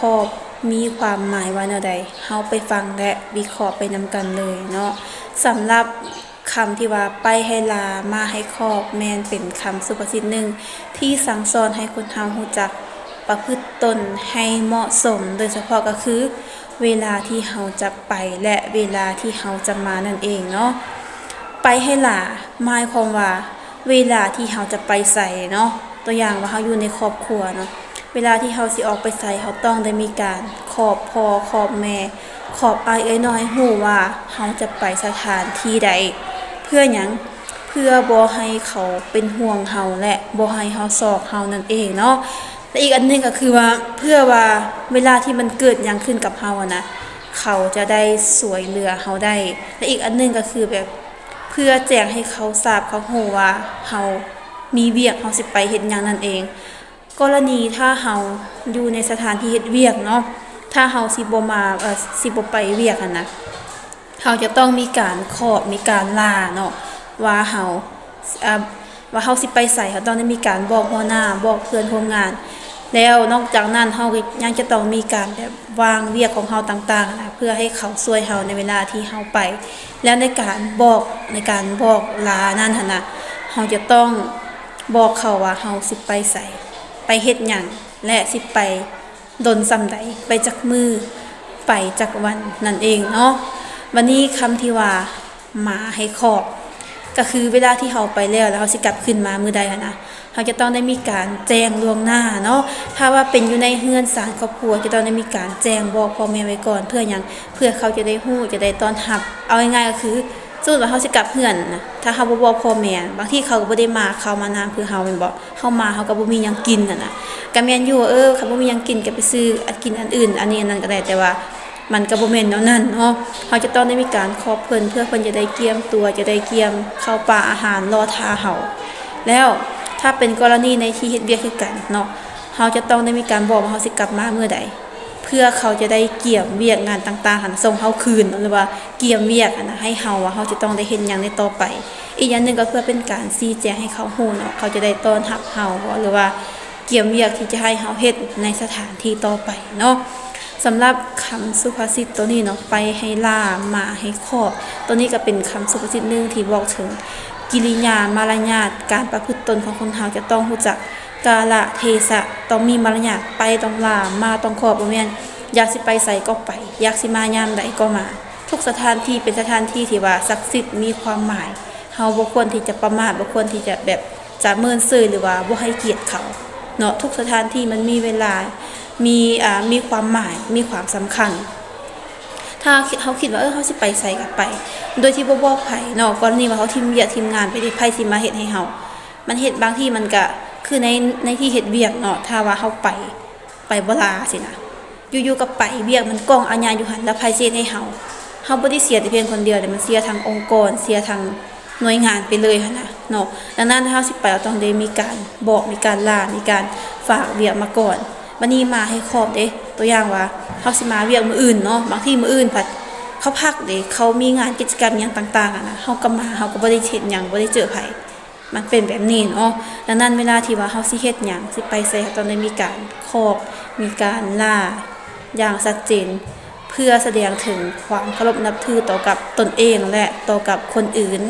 ຂອບມີຄວາມໝາຍວ່າແນວໃດ? ເຮົາໄປຟັງ ແລະ ວິເຄາະໄປນຳກັນເລີຍເນາະ. ສຳລັບຄຳທີ່ວ່າ ໄປໃຫ້ຫຼ້າ ມາໃຫ້ຂອບ ແມ່ນເປັນຄຳສຸພາສິດໜຶ່ງທີ່ສັ່ງສອນໃຫ້ຄົນເຮົາຮູ້ຈັກປະພຶດຕົນໃຫ້ເໝາະສົມ, ໂດຍສະເພາະກໍຄືເວລາທີ່ເຮົາຈະໄປ ແລະ ເວລາທີ່ເຮົາຈະມານັ້ນເອງເນາະ. ໄປໃຫ້ຫຼ້າ ໝາຍຄວາມວ່າ ເວລາທີ່ເຮົາຈະໄປໃສເນາະ, ຕົວຢ່າງວ່າເຮົາຢູ່ໃນຄອບຄົວເນາະ, ເວລາທີ່ເຮົາຊິອອກໄປໃສ ເຮົາຕ້ອງໄດ້ມີການຂອບພໍ່ຂອບແມ່ ຂອບອ້າຍເອື້ອຍນ້ອງໃຫ້ຮູ້ວ່າເຮົາຈະໄປສະຖານທີ່ໃດ. ເພື່ອຫຍັງ? ເພື່ອບໍ່ໃຫ້ເຂົາເປັນຫ່ວງເຮົາ ແລະ ບໍ່ໃຫ້ເຮົາຊອກເຮົານັ້ນເອງເນາະ. ແລະ ອີກອັນໜຶ່ງກໍຄືວ່າ ເພື່ອວ່າເວລາທີ່ມັນເກີດຫຍັງຂຶ້ນກັບເຮົາຫັ້ນນະ ເຂົາຈະໄດ້ຊ່ວຍເຫຼືອເຮົາໄດ້. ແລະ ອີກອັນໜຶ່ງກໍຄືແບບ ເພື່ອແຈ້ງໃຫ້ເຂົາຊາບເຂົາຮູ້ວ່າເຮົາມີວຽກ ເຮົາຊິໄປເຮັດຫຍັງນັ້ນເອງ. ກໍລະນີຖ້າເຮົາຢູ່ໃນສະຖານທີ່ເຮັດວຽກເນາະ, ຖ້າເຮົາຊິບໍ່ມາ ເອີ ຊິບໍ່ໄປວຽກຫັ້ນນະ ເຮົາຈະຕ້ອງມີການຂອບ ມີການລາເນາະ ວ່າເຮົາ ເອີ ວ່າເຮົາຊິໄປໃສ, ເຮົາຕ້ອງໄດ້ມີການບອກຫົວໜ້າ ບອກເພື່ອນຮ່ວມງານ. ແລ້ວນອກຈາກນັ້ນ ເຮົາກໍຍັງຈະຕ້ອງມີການແບບວາງວຽກຂອງເຮົາຕ່າງໆນະ ເພື່ອໃຫ້ເຂົາຊ່ວຍເຮົາໃນເວລາທີ່ເຮົາໄປ. ແລ້ວໃນການບອກ ໃນການບອກລານັ້ນຫັ້ນນະ ເຮົາຈະຕ້ອງບອກເຂົາວ່າເຮົາຊິໄປໃສ ໄປເຮັດຫຍັງ ແລະ ຊິໄປດົນສ່ຳໃດ ໄປຈັກມື້ ໄປຈັກວັນນັ້ນເອງເນາະ. ບັດນີ້ຄຳທີ່ວ່າ ມາໃຫ້ຂອບ ກໍຄືເວລາທີ່ເຮົາໄປແລ້ວ ແລ້ວເຮົາຊິກັບຄືນມາມື້ໃດຫັ້ນນະ ເຮົາຈະຕ້ອງໄດ້ມີການແຈ້ງລ່ວງໜ້າເນາະ. ຖ້າວ່າເປັນຢູ່ໃນເຮືອນຊານຄອບຄົວ ຈະຕ້ອງໄດ້ມີການແຈ້ງບອກພໍ່ແມ່ໄວ້ກ່ອນ. ເພື່ອຫຍັງ? ເພື່ອເຂົາຈະໄດ້ຮູ້ ຈະໄດ້ຕ້ອນຮັບ. ເອົາງ່າຍໆກໍຄື ສົມມຸດວ່າເຮົາຊິກັບເຮືອນນະ ຖ້າເຮົາບໍ່ບອກພໍ່ແມ່ ບາງທີເຂົາກໍບໍ່ໄດ້ມາເຂົ້າມານາມຄືເຮົາແມ່ນບໍ່? ເຮົາມາເຮົາກໍບໍ່ມີຫຍັງກິນຫັ້ນນະ. ກໍແມ່ນຢູ່ ເອີ ຄັນບໍ່ມີຫຍັງກິນກໍໄປຊື້ອັນກິນອັນອື່ນ ອັນນີ້ອັນນັ້ນກໍໄດ້ ແຕ່ວ່າ ມັນກໍບໍ່ແມ່ນແນວນັ້ນເນາະ. ເຮົາຈະຕ້ອງໄດ້ມີການຂອບເພິ່ນ ເພື່ອເພິ່ນຈະໄດ້ກຽມຕົວ ຈະໄດ້ກຽມເຂົ້າປາອາຫານລໍຖ້າເຮົາ. ແລ້ວຖ້າເປັນກໍລະນີໃນທີ່ເຮັດວຽກຄືກັນເນາະ ເຮົາຈະຕ້ອງໄດ້ມີການບອກວ່າເຮົາຊິກັບມາມື້ໃດ ເພື່ອເຂົາຈະໄດ້ກຽມວຽກງານຕ່າງໆຫັ້ນນະ ສົ່ງເຮົາຄືນເນາະ ຫຼືວ່າກຽມວຽກຫັ້ນນະ ໃຫ້ເຮົາວ່າເຮົາຈະຕ້ອງໄດ້ເຮັດຫຍັງໃນຕໍ່ໄປ. ອີກຢ່າງໜຶ່ງກໍເພື່ອເປັນການຊີ້ແຈງໃຫ້ເຂົາຮູ້ເນາະ ເຂົາຈະໄດ້ຕ້ອນຮັບເຮົາບໍ່ ຫຼືວ່າກຽມວຽກທີ່ຈະໃຫ້ເຮົາເຮັດໃນສະຖານທີ່ຕໍ່ໄປເນາະ. ສຳລັບຄຳສຸພາສິດໂຕນີ້ເນາະ ໄປໃຫ້ຫຼ້າ ມາໃຫ້ຂອບ ໂຕນີ້ກໍເປັນຄຳສຸພາສິດໜຶ່ງທີ່ບອກເຖິງກິລິຍາມາລະຍາດ ການປະພຶດຕົນຂອງຄົນເຮົາຈະຕ້ອງຮູ້ຈັກກາລະເທສະ ຕ້ອງມີມາລະຍາດ ໄປຕ້ອງຫຼ້າ ມາຕ້ອງຂອບ ບໍ່ແມ່ນຢາກຊິໄປໃສກໍໄປ ຢາກຊິມາຍາມໃດກໍມາ. ທຸກສະຖານທີ່ເປັນສະຖານທີ່ທີ່ວ່າສັກສິດ ມີຄວາມໝາຍ ເຮົາບໍ່ຄວນທີ່ຈະປະໝາດ ບໍ່ຄວນທີ່ຈະແບບ ຈະເມີນເສີຍ ຫຼືວ່າບໍ່ໃຫ້ກຽດເຂົາເນາະ. ທຸກສະຖານທີ່ມັນມີເວລາ ມີ ອ່າ ມີຄວາມໝາຍ ມີຄວາມສຳຄັນ. ຖ້າເຮົາຄິດວ່າ ເອີ ເຮົາຊິໄປໃສກໍໄປ ໂດຍທີ່ບໍ່ບອກໃຜເນາະ, ກໍລະນີວ່າເຮົາຖິ້ມວຽກຖິ້ມງານໄປເດ້ ໃຜຊິມາເຮັດໃຫ້ເຮົາ? ມັນເຮັດ ບາງທີມັນກະຄືໃນ ໃນທີ່ເຮັດວຽກເນາະ, ຖ້າວ່າເຮົາໄປ ໄປບໍ່ລາຊີ້ນະ ຢູ່ໆກໍໄປ ວຽກມັນກອງອາຍາຢູ່ຫັ້ນ ແລ້ວໃຜຊິເຮັດໃຫ້ເຮົາ? ເຮົາບໍ່ໄດ້ເສຍແຕ່ພຽງຄົນດຽວເດ້, ມັນເສຍທັງອົງກອນ ເສຍທັງໜ່ວຍງານໄປເລີຍຫັ້ນນະເນາະ. ດັ່ງນັ້ນ ຖ້າເຮົາຊິໄປ ເຮົາຕ້ອງໄດ້ມີການບອກ ມີການລາ ມີການຝາກວຽກມາກ່ອນ. ບັດນີ້ມາໃຫ້ຂອບເດ້, ຕົວຢ່າງວ່າເຮົາຊິມາວຽກມື້ອື່ນເນາະ, ບາງທີມື້ອື່ນພັດເຂົາພັກເດ້, ເຂົາມີງານກິດຈະກຳຫຍັງຕ່າງໆຫັ້ນນະ, ເຮົາກໍມາ ເຮົາກໍບໍ່ໄດ້ເຮັດຫຍັງ ບໍ່ໄດ້ເຈີໃຜ. ມັນເປັນແບບນີ້ເນາະ. ດັ່ງນັ້ນ ເວລາທີ່ວ່າເຮົາຊິເຮັດຫຍັງ ຊິໄປໃສ ເຮົາຕ້ອງໄດ້ມີການຂອບ ມີການລາຢ່າງຊັດເຈນ ເພື່ອສະແດງເຖິງຄວາມເຄົາລົບນັບຖືຕໍ່ກັບຕົນເອງ ແລະ ຕໍ່ກັບຄົນອື່ນ.